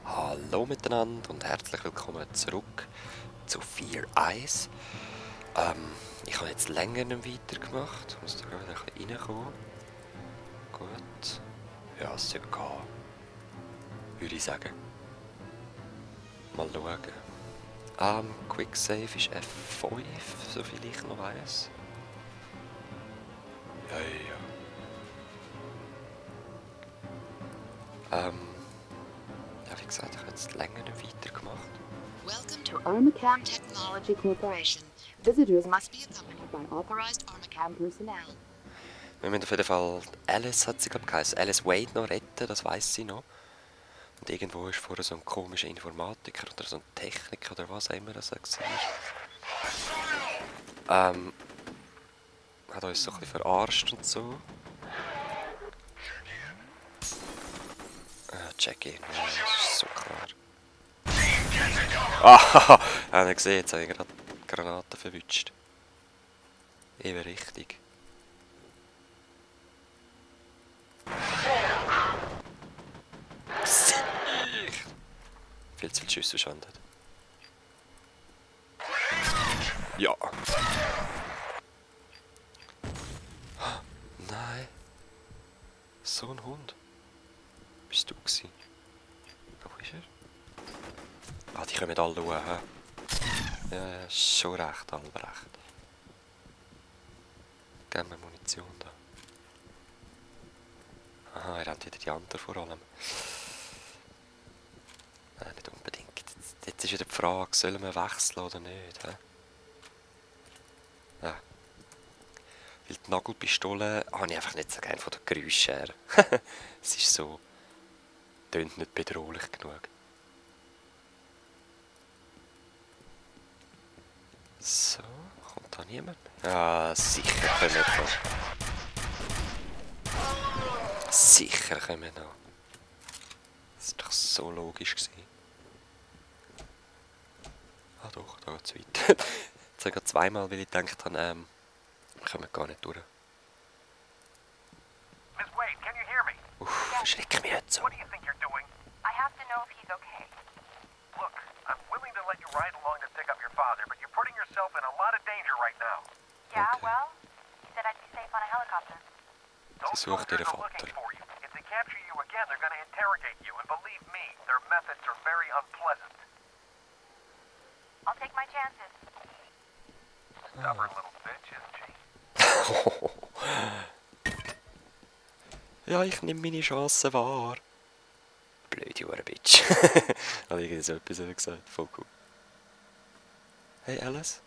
Hallo miteinander und herzlich willkommen zurück zu Fear Eyes. Ich habe jetzt länger nicht weitergemacht. Ich muss da gerade ein bisschen reinkommen. Gut. Ja, es sollte gehen. Würde ich sagen. Mal schauen. Quick Save ist F5, soviel ich noch weiss. Ja. Ja, wie gesagt, ich habe jetzt länger nicht weitergemacht. Welcome to Armacam Technology Corporation. Visitors must be accompanied by authorized Armacam personnel. Wir müssen auf jeden Fall Alice, hat sie glaube ich geheißen, Alice Wade noch retten, das weiss sie noch. Und irgendwo ist vorher so ein komischer Informatiker oder so ein Techniker oder was auch immer das war. Hat uns so ein bisschen verarscht und so. Jackie, ja, das ist so klar. Ah, haben wir gesehen, jetzt habe ich gerade Granaten verwünscht. Eben richtig. Viel zu viel Schüsse verschwendet. Ja. Nein. So ein Hund. Bist du gewesen? Wo ist er? Ah, die kommen alle schauen, hä? Ja, schon recht, Albrecht. Geben wir Munition da. Aha, er hat wieder die anderen vor allem. Nicht unbedingt. Jetzt ist wieder die Frage, sollen wir wechseln oder nicht, hä? Ja. Weil die Nagelpistole habe ich einfach nicht so gerne von den Geräuschen her. Es ist so... tönt nicht bedrohlich genug. So, kommt da niemand? Ja, sicher kommen wir noch. Sicher kommen wir noch. Das war doch so logisch gewesen. Ah doch, da geht's weiter. Jetzt habe ich zweimal, weil ich gedacht habe, wir kommen gar nicht durch. Miss Wade, can you hear me? Verschreck mich nicht so. What do you think you're doing? I have to know if he's okay. Look, I'm willing to let you ride along to pick up your father, but you're putting yourself in a lot of danger right now. Yeah, Okay. well, he said I'd be safe on a helicopter. Those Sie sucht soldiers ihren are Vater. looking for you. If they capture you again, they're going to interrogate you, and believe me, their methods are very unpleasant. I'll take my chances. Stubborn little bitch, isn't she? Ja, ich nehme meine Chancen wahr. Blöde Bitch. Habe ich so etwas gesagt. Voll cool. Hey Alice?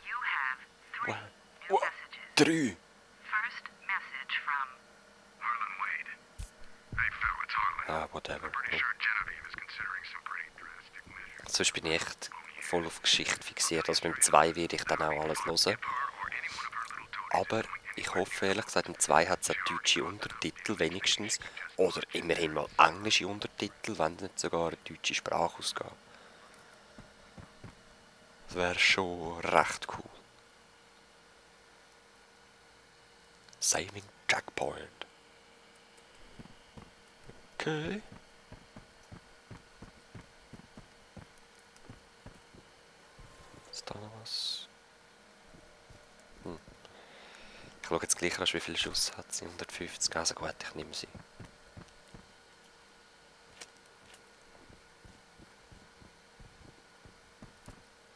You have three Wow. new Wow. messages. 3! First message from Harlan Wade. Hey, Phil, it's Harlan. Ah, whatever. Pretty sure Genevieve is considering some pretty drastic measures. Sonst bin ich echt voll auf Geschichte fixiert. Also beim 2 werde ich dann auch alles hören. Aber ich hoffe ehrlich gesagt, im 2 hat es auch deutsche Untertitel wenigstens. Oder immerhin mal englische Untertitel, wenn nicht sogar eine deutsche Sprachausgabe. Das wäre schon recht cool. Saving Checkpoint. Okay. Ist da noch was? Ich schaue jetzt gleich rasch, wie viele Schuss hat sie. 150, also gut, ich nehme sie.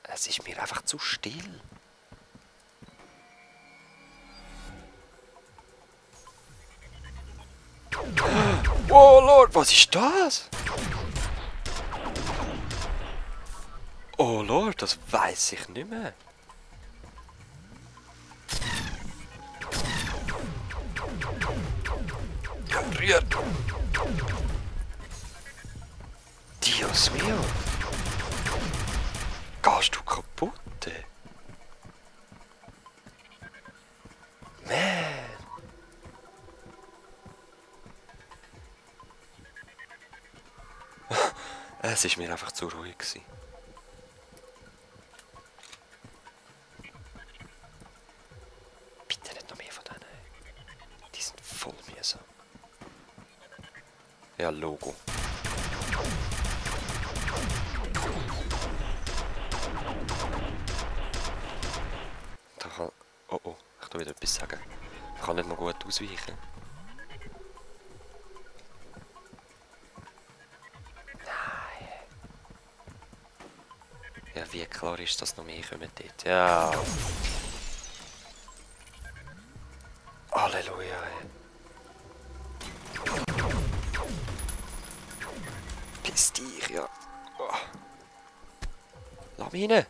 Es ist mir einfach zu still. Oh Lord, was ist das? Oh Lord, das weiß ich nicht mehr. Rührt. Dios mio. Gehst du kaputt? Man. Es war mir einfach zu ruhig gewesen. Bitte nicht noch mehr von denen. Die sind voll mühsam. Ja, Logo. Da kann... Oh oh, ich tu wieder etwas sagen. Ich kann nicht mal gut ausweichen. Nein. Ja, wie klar ist, dass noch mehr kommen dort? Ja. Halleluja. Piss dich, ja. Oh. Lass mich rein.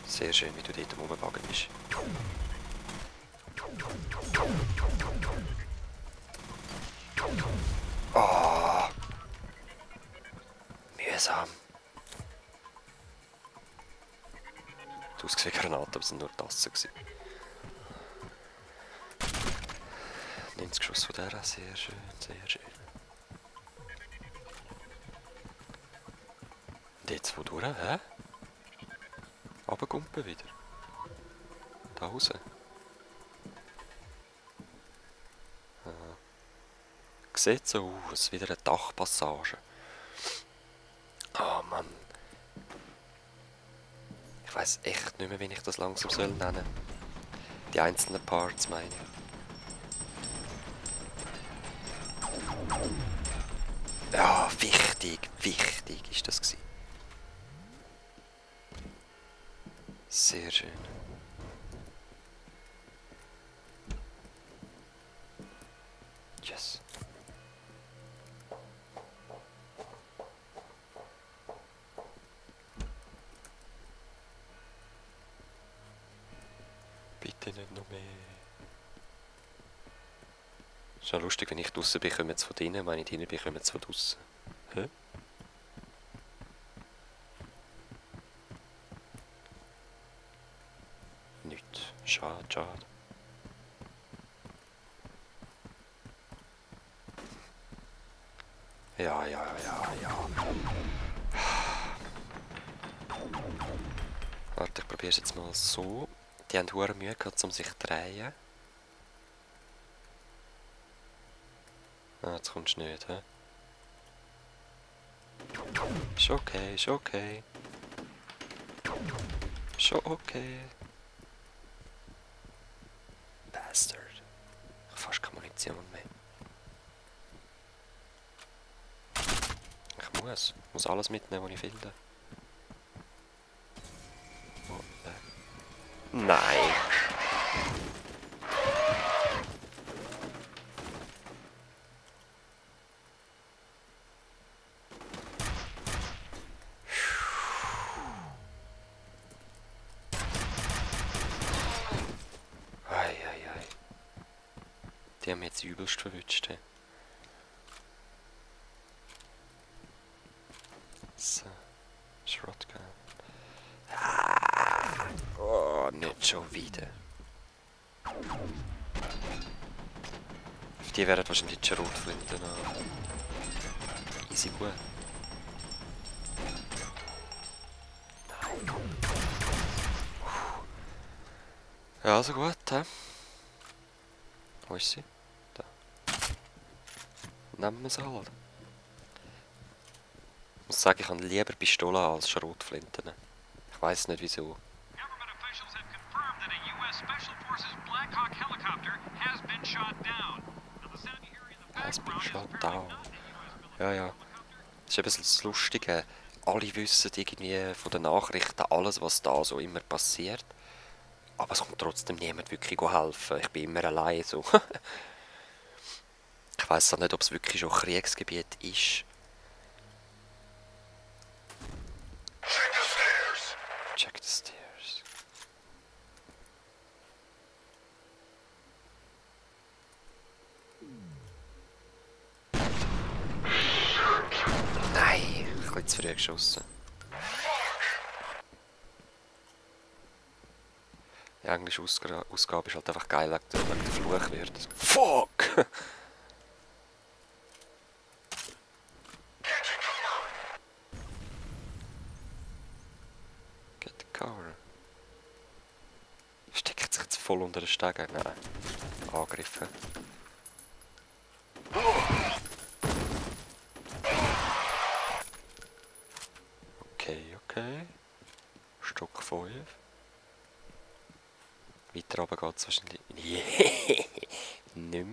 Sehr schön, wie du dort rumgewagen bist. Oh. Mühsam. Du hast gesehen, Granaten, aber es sind nur Tassen. 90 Schuss von der, sehr schön, sehr schön. Und jetzt wo durch, hä? Runtergumpen wieder. Da raus. Sieht so aus, wieder eine Dachpassage. Oh Mann. Ich weiss echt nicht mehr, wie ich das langsam soll nennen. Die einzelnen Parts meine ich. Ja, wichtig ist das gewesen. Sehr schön. Yes. Bitte nicht noch mehr. Ist ja lustig, wenn ich draussen bin, kommen sie von drinnen, wenn ich drinnen bin, kommen sie von draussen. Hä? Nichts. Schade, schade. Ja. Warte, ich probiere es jetzt mal so. Die haben hure Mühe gehabt, um sich zu drehen. Ah, jetzt kommst du nicht, hä? Ist okay, ist okay. Schon okay. Bastard. Ich habe fast keine Munition mehr. Ich muss alles mitnehmen, was ich finde. Oh, nein. Die haben mich jetzt übelst verwünscht. So, Shotgun. Ah, oh, nicht schon wieder. Die werden wahrscheinlich die Schrotflinten haben. Easy gut. Ja, also gut, hä? Wo ist sie? Da. Nehmen wir sie halt. Ich muss sagen, ich habe lieber Pistolen als Schrotflinten. Ich weiß nicht wieso. Government officials have confirmed that a U.S. Special Forces Black Hawk helicopter has been shot down. Now, the sound you hear in the background is apparently not a U.S. military Ja. Das ist eben das Lustige. Alle wissen irgendwie von den Nachrichten alles, was da so immer passiert. Aber es kommt trotzdem niemand wirklich helfen. Ich bin immer allein so. Ich weiss auch nicht, ob es wirklich schon Kriegsgebiet ist. Check the stairs. Nein, ich habe ein bisschen zu früh geschossen. Die englische Ausgabe ist halt einfach geil, wegen der Fluch wird. Fuck! voll unter den Stegen. Nein. Angegriffen. Okay, okay. Stock 5. Weiter runter geht es wahrscheinlich nicht mehr.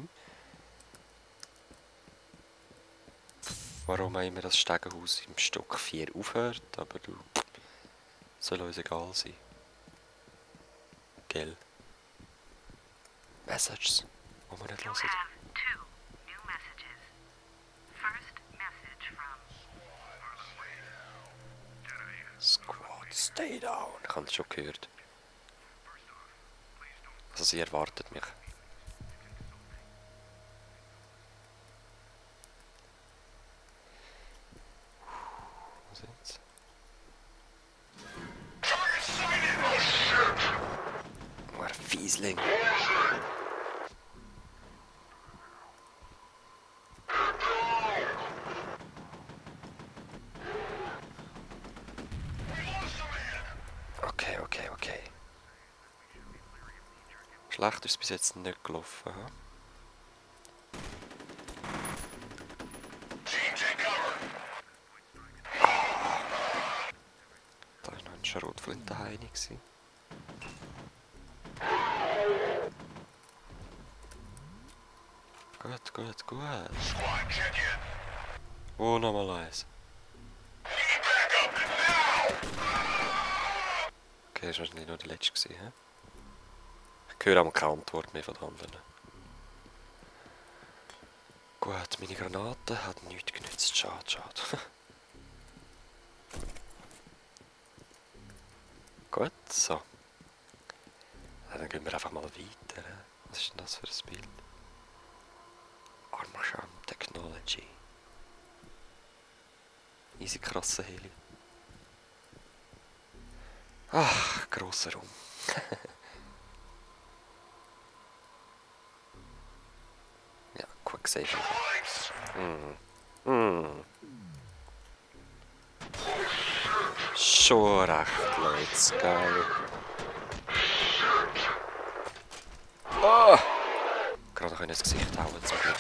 Warum auch immer das Stegenhaus im Stock 4 aufhört, aber du, soll uns egal sein. Gell? Messages, die wir nicht You hören. have 2 new messages. First message from Squad, stay down. Ich habe es schon gehört. Also sie erwartet mich. Wo sind sie? Oh, ein Fiesling. Okay. Schlecht ist es bis jetzt nicht gelaufen. Hm? Da war noch ein Schrotflintenheini. Gut. Oh, nochmal eins. Okay, das war wahrscheinlich nur der letzte. He? Ich höre aber keine Antwort mehr von den anderen. Gut, meine Granate hat nichts genützt. Schade. Gut, so. Dann gehen wir einfach mal weiter. Was ist denn das für ein Bild? Armacham Technology. Easy krasse Heli. Ach, grosser Raum. Ja, quick save. Schon recht, Leute, geil. Oh! Gerade noch ins Gesicht hauen, zum Glück.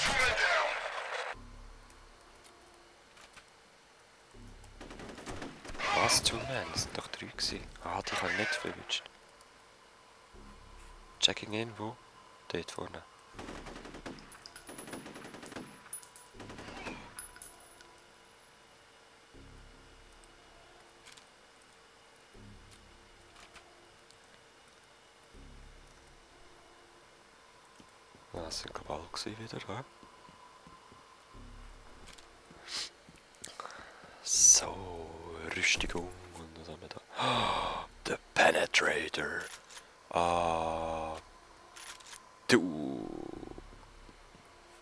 Was, 2 Men? Das sind doch 3 gewesen. Ah, die haben nicht verwünscht. Checking in, wo? Dort vorne. Das sind Kabal wieder, hä? So, Rüstigung und was haben wir da? Oh, the Penetrator. Ah. Du.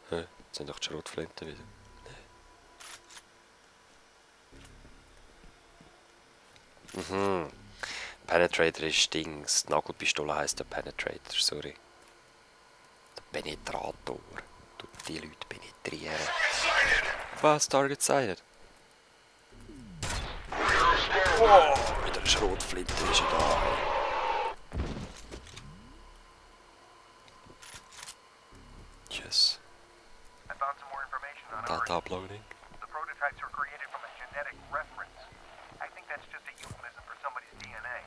Hä? Jetzt sind doch die Schrotflinten wieder. Nee. Penetrator ist Dings. Die Nagelpistole heisst der Penetrator, sorry. Der Penetrator. Tut die Leute penetrieren. Was? Target sighted? Oh, mit einer Schrotflinte ist er da. Yes. I found some more information on Data Uri. uploading. The prototypes were created from a genetic reference. I think that's just a euphemism for somebody's DNA.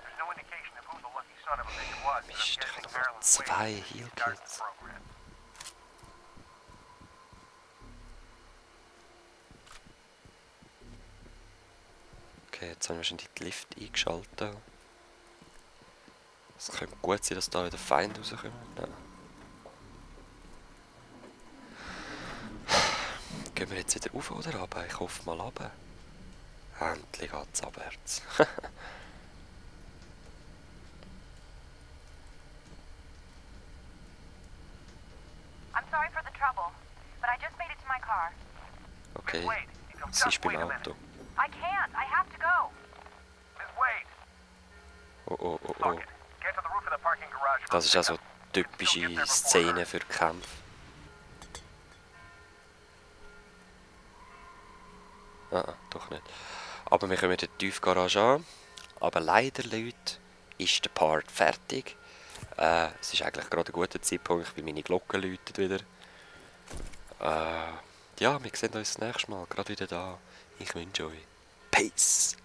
There's no indication of who the lucky son of a bitch was, but I'm Mist, ich guessing habe Marilyn noch 2 Wade Heal started the Kits. program. Okay, jetzt haben wir schon die Lift eingeschaltet. Es könnte gut sein, dass da wieder Feinde rauskommen. Nein. Gehen wir jetzt wieder rauf oder runter? Ich hoffe mal runter. Endlich geht's abwärts. I'm sorry for the trouble, but I just made it to my car. Okay, Wade, you come sie ist just beim wait a minute. Auto. I can't. I have to go. Miss Wade, Oh. fuck it. Get to the roof of the parking garage. for Das ist a also pickup. typische Szene für Kämpfe. Doch nicht. Aber wir kommen in die Tiefgarage an. Aber leider, Leute, ist der Part fertig. Es ist eigentlich gerade ein guter Zeitpunkt, weil meine Glocke läutet wieder. Ja, wir sehen uns das nächste Mal, gerade wieder da. Ich wünsche euch Peace!